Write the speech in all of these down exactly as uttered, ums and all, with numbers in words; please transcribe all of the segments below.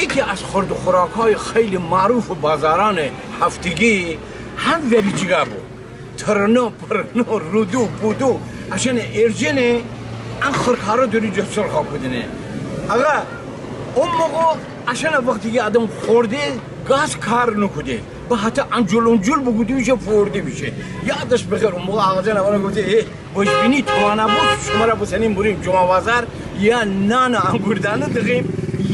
یکی از خورد و خوراکای خیلی معروف بازاران هفتگی هم ویویجگا بو. ترنو پرنو رودو بودو اشانه ایرجنه، ان خرکاره دری جه سرخا کودنه. آقا، او موقع اشانه وقتی کی آدم خورده، گاز کار نوکوده. به هتو انجول انجول بوگودی بیشه، فورده بیشه. یادش بخیر، او موقع آقاجان امره گفته، ای، بوش بینی توانا بو، شمره بسنیم بریم جمعه بازار، یا نان انگوردانه دقیم،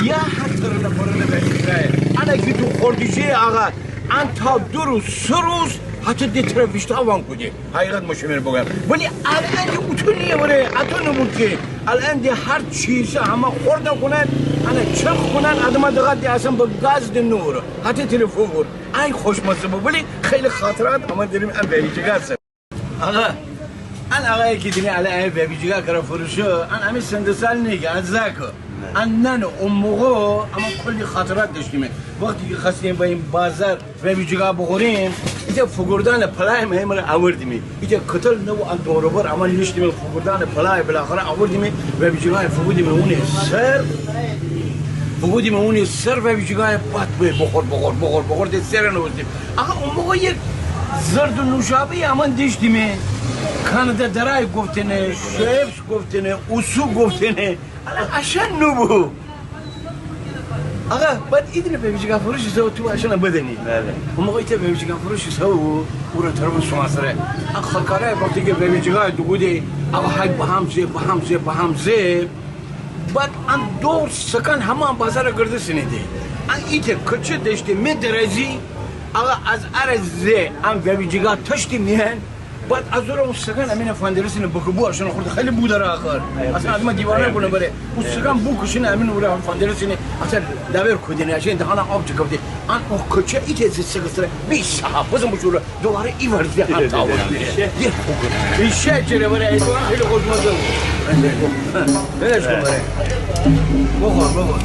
یا هر ترنه پرنه دقیم. انه کی تو خوردی جه آقا، ان تا دو روز، سه روز، هتو ده تره ویشتاوان کودی. حقیقت مو شمره بگم. ولی الان ده اوتو نیه بره، اتو نبو کی. الان ده هر چیزه همه خورد کونن، انه چرخ کونن، آدما دقت ده اصلاً به گاز ده نوره. هتو تلفن بور. ای خوشمزه بو، ولی خیلی خاطرات اما دریم ان ویویجگا سر. آقا، ان آقایی کی دینی الان ای ویویجگا کره فروشه، ان امی سن و سال نیه کی، ان زاکه. ان ننه او موقع اما کلی خاطرات داشتیمی. وقتی کی خواستیم باییم بازار ویویجگا بخوریم، ایتا فگردان پلای مه امره آوردیمی. ایتا کتل نبو، ان دور و بر اما نیشتیمی فگردان پلای بالاخره آوردیمی ویویجگا فگودیمی اونی سر. فگودیمی اونی سر ویویجگا باد به بخور، بخور، بخور، بخور، ده سر نوستیم. آقا، او موقع یک زرد نوشابه اما دیشتیمی. کانادا درای گفتنه، شوئپس گفتنه، اوسو گفتنه. الان اشان نوبو. آقا، بعد ایدینه ویویجگا فروش ایسه و تو اشانه بدنی. بله. او موقع ایتا ویویجگا فروش ایسه و او را طرف سوماسره. آقا، خرکاره وقتی کی ویویجگا دوگوده، آقا، های بهم زه، بهم زه، بهم زه. بعد ان دور سکان همه ان بازار گردسنیدی. ان ایتا کچه دشته می درازی، آقا، از اره زه ان ویویجگا تشتی میان. بعد از او ره او سکان امینه فندرسینه بکه بو اشانه خورده خیلی بو دره آخر. اصلاً آدما دیوانه کونه بره. او سکان بو کشینه امین او ره فندرسینه. اصلاً داور کودینه اشان دهانه آب چکفته. ان او کچه ایتا زه سکه سره بیست صاحب بزن بوشوره. دوباره ای ورزی هم تاوان. یه خوب. ریشه چره بره، ای تو خیلی خوشمزه بو. ولش کن بره. بخور، بخور.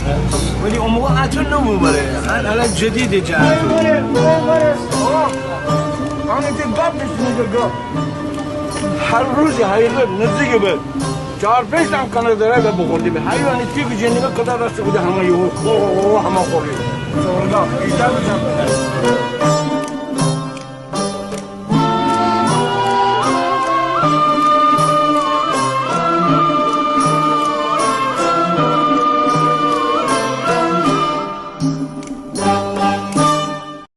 ولی او موقع اتو نبو بره. الان، الان جدیده جه اتو. آه. آنه تی گپ نیستی، گپ. هر روزی حقیقت نزدیک به چهار پنج تا هم کانادا درای بخوردیم. حیوانی توی که جنگه کدار راست بوده همه یه. اوه، اوه، اوه، همه خوردیم. سوالگاه، ایشتر بزن.